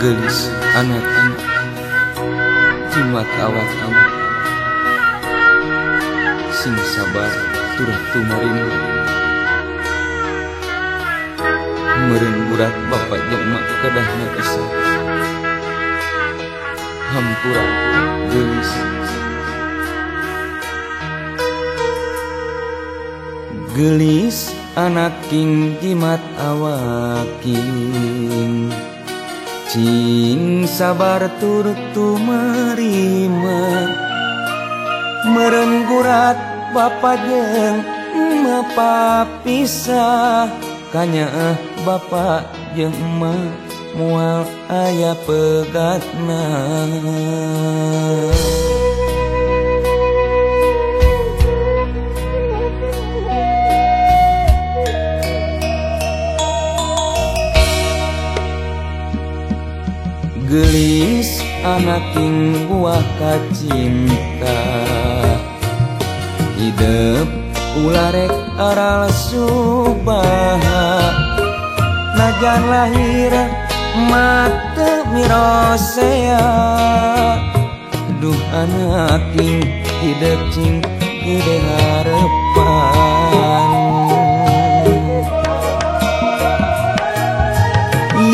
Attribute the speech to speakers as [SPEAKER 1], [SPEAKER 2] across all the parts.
[SPEAKER 1] Gelis anak-anak jimat awak-awak sing sabar turah tumarima meureun burat bapak jeung emak kedahna pisah hampura geulis. Geulis anak king jimat awaking cing sabar tur tumarima meureun gurat bapa jeung emak papisah kanyaah bapa jeung emak moal aya pegatna. Geulis anak king buah kacinta hidep ulah rek aral subaha najan lahir mate mirosea duh anak king hidep cing gede harepan.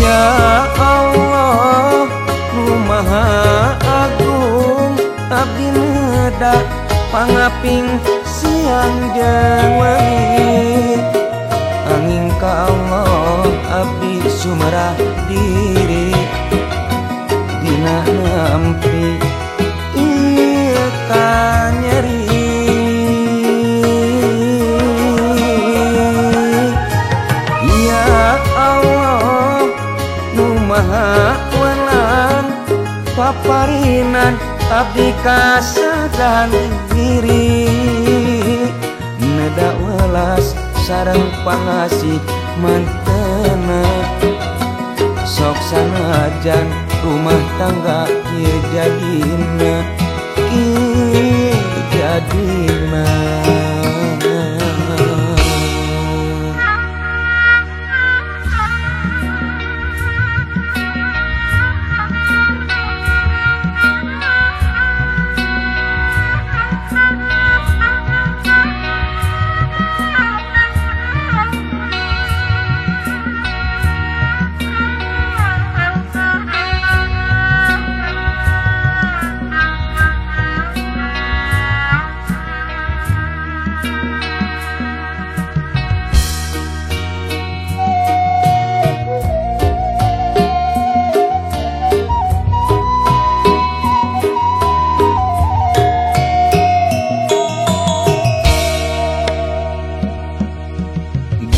[SPEAKER 1] Ya Allah nu Maha Agung abdi nedak pangaping siang jeung wengi angin ka Allah abdi sumerah diri dina nampi ieu kanyeri. Ya Allah nu Maha Welang paparinan abdi kasadan diri neda welas sareng pangasih mantena sok sanajan rumah tangga kieu jadina kieu jadina.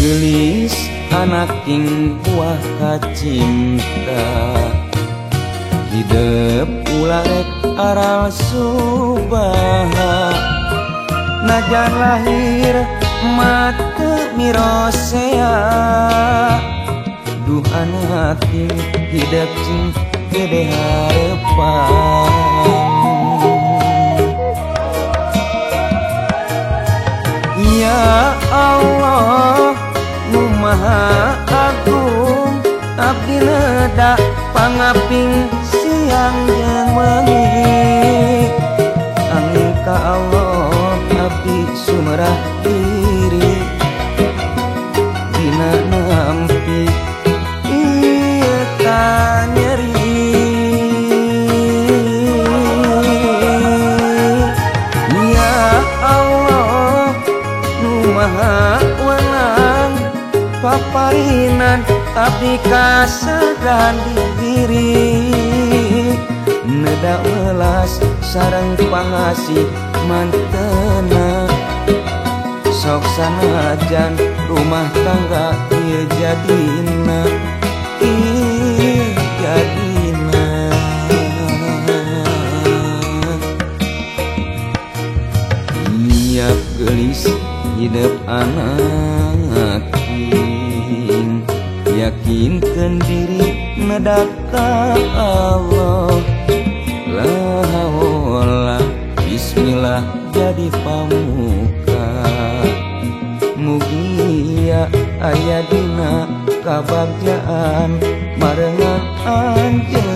[SPEAKER 1] Geulis anak king buah kacinta hidep ulah rek aral subaha najan lahir mate mirosea duh anak king hidep cing gede harepan. Ya Allah nu Maha Agung abdi nedak pangaping siang jeung wengi angin ka Allah abdi sumerah diri dina nampi ieu kanyeri. Ya Allah nu Maha Welang paparinan abdi kasadan diri neda welas sareng pangasih mantena sok sanajan rumah tangga ieu jadina ieu jadina. Nyiap geulis hidep anak king yakinkeun diri nedak ka Allah la haula bismillah jadi pamuka Mugia aya dina kabagjaan barengan anjeun.